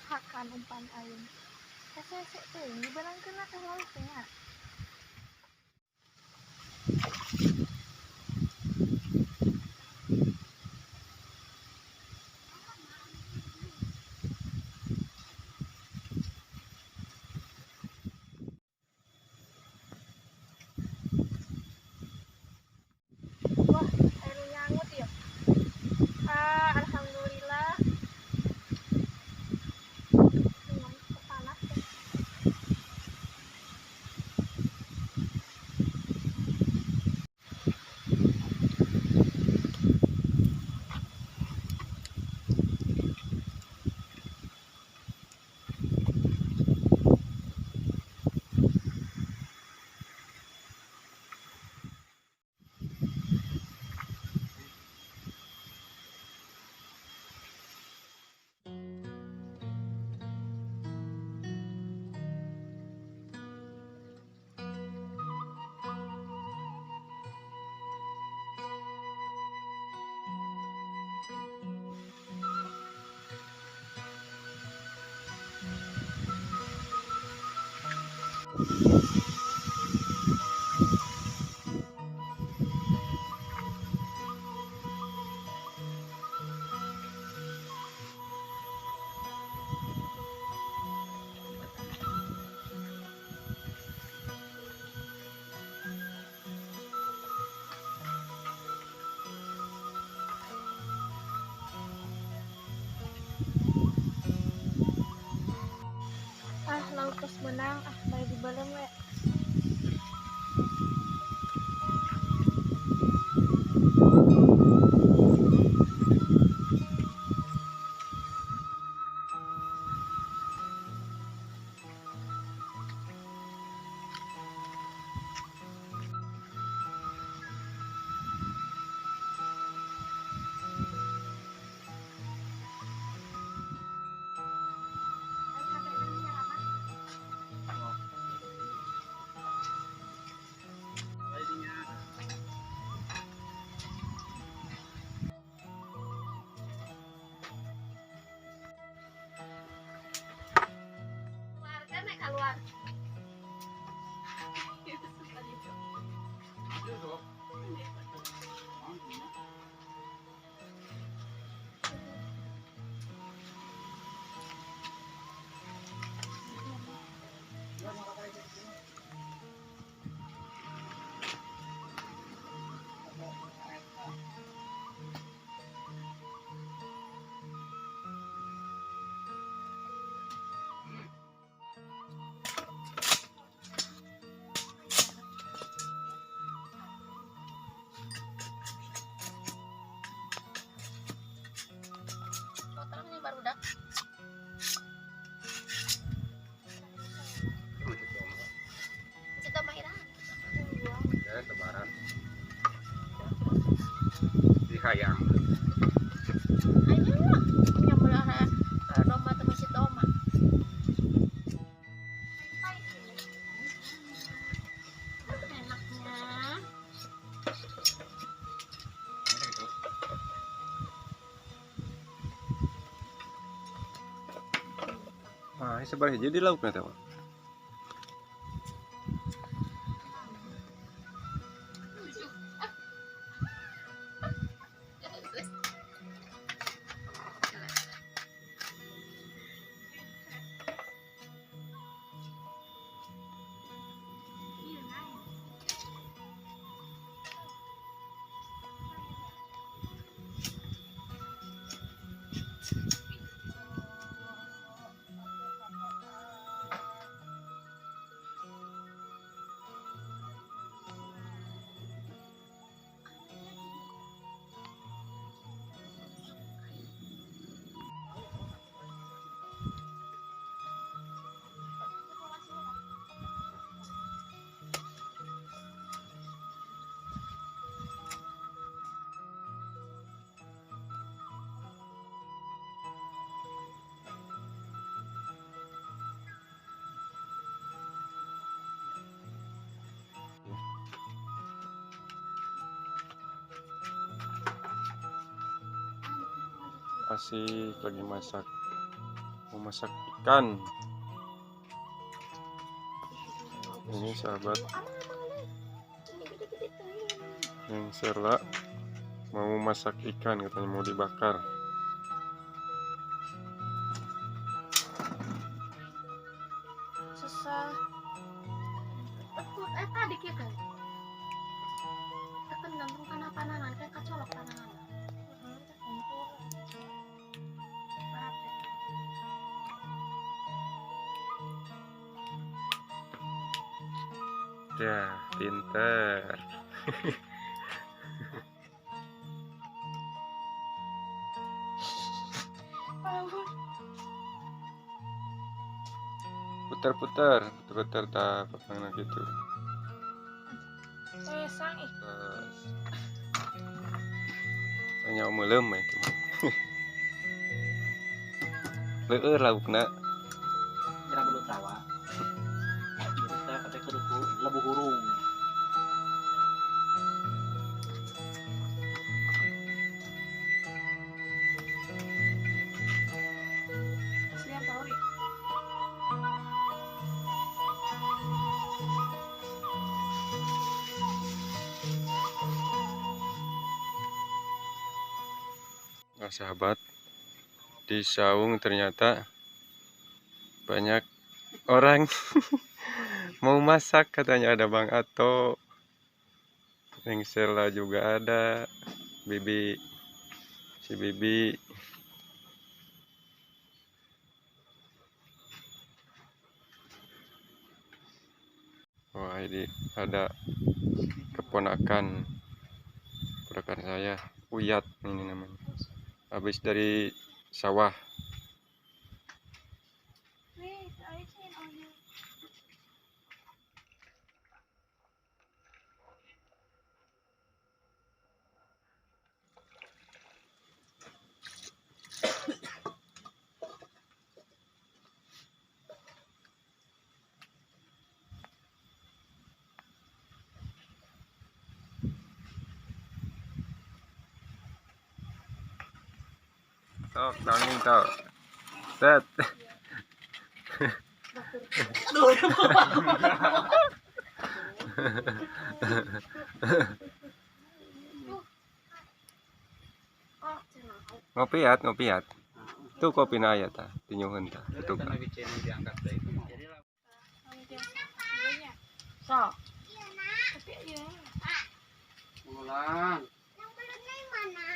Pakan umpan aing. Hese-hese teuing dibeunangkeunna teh lauk teh nya. Wah, aya nu nyangut ieu. Ah, alhamdulillah. Panas teh. Ah, lauk tos meunang, ah bari dibeuleum we. Keluar. Barudak. Cita Mahira. Ya, lebaran. Di hayang. Ayo lah, nyamber domba teh masih domba. Enaknya. Ah, sabaraha hiji di laukna teh, Pak? Asik lagi masak. Mau masak ikan. Ini sahabat, yang Serla mau masak ikan, katanya mau dibakar. Susah. Tadi kita. Tekan gampang kana panangan, kayak kacolok panangan. Ya, pinter. Putar-putar, putar-putar tak papangna gitu. Sang ih. Hanya meuleum itu. Leueur laukna. Kira belut rawa. Kita kata kudu lebu hurung. Nah, sahabat, di saung ternyata banyak orang mau masak, katanya ada Bang Ato, Neng Sela juga ada, Bibi, si Bibi. Wah, ini ada keponakan, keponakan saya, Uyat ini namanya. Habis dari sawah. Wait, I can on you. Tok, tanggung tok. Set. Ngopi ya, ngopi ya. Tuh kopi na ya ta, tinyuhun ta. Tuh. Sok. Tapi ya. Ulang. Yang belutnya mana?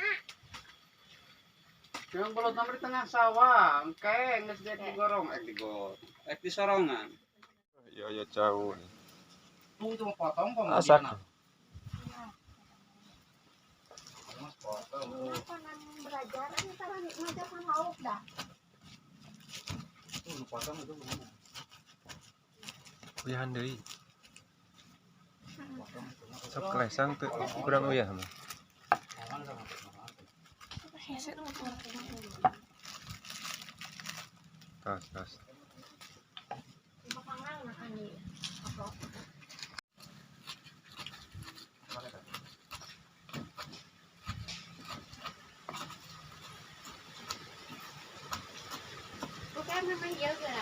Yang belut nomor di tengah sawah, engke geus dia digorong, digorong, disorongan. Iya, ya jauh. Tuh itu mau potong kok. Asak. Belajar ini cara ngajar sama lauk dah. Tuh potong itu gimana? Uyahan deui. Sok kelesang tuh kurang uyah mah. Tas, tas. Bukan memang juga.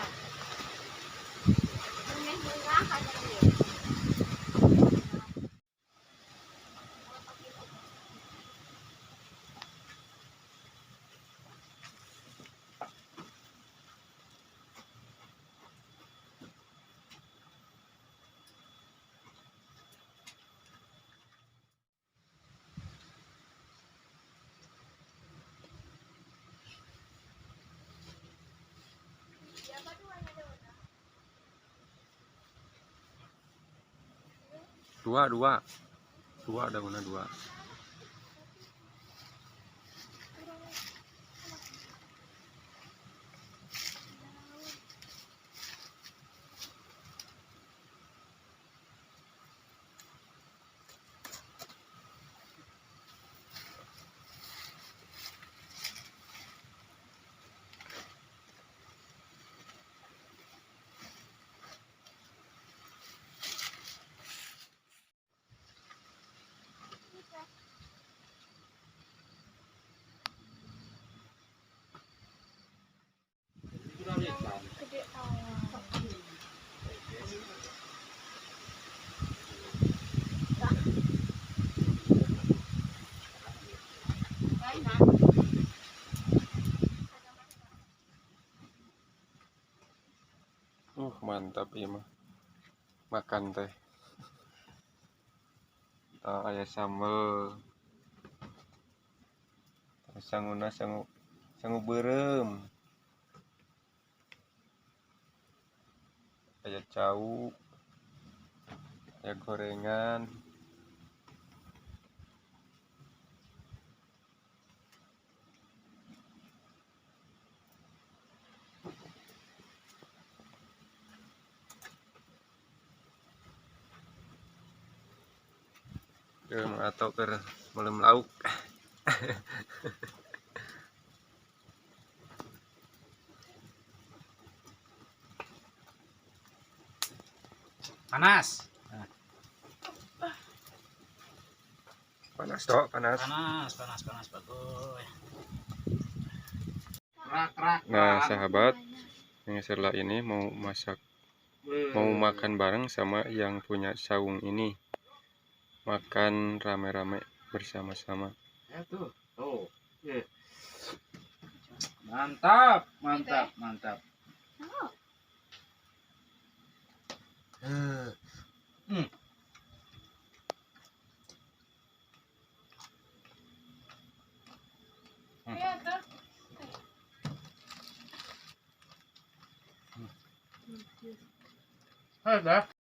Dua, dua daunnya dua. Mantap ieu mah. Makan teh. Tah aya sambel. Sanguna sangu sangu beureum. Aya cau. Aya gorengan. Atau ke melem lauk. Panas. Panas toh, panas. Panas, panas, panas bagus. Rak, rak. Nah, sahabat, yang setelah ini mau masak, mau makan bareng sama yang punya saung ini. Makan rame-rame bersama-sama. Ya tuh. Tuh. Mantap, mantap, mantap. Oh. Iya tuh. Ada.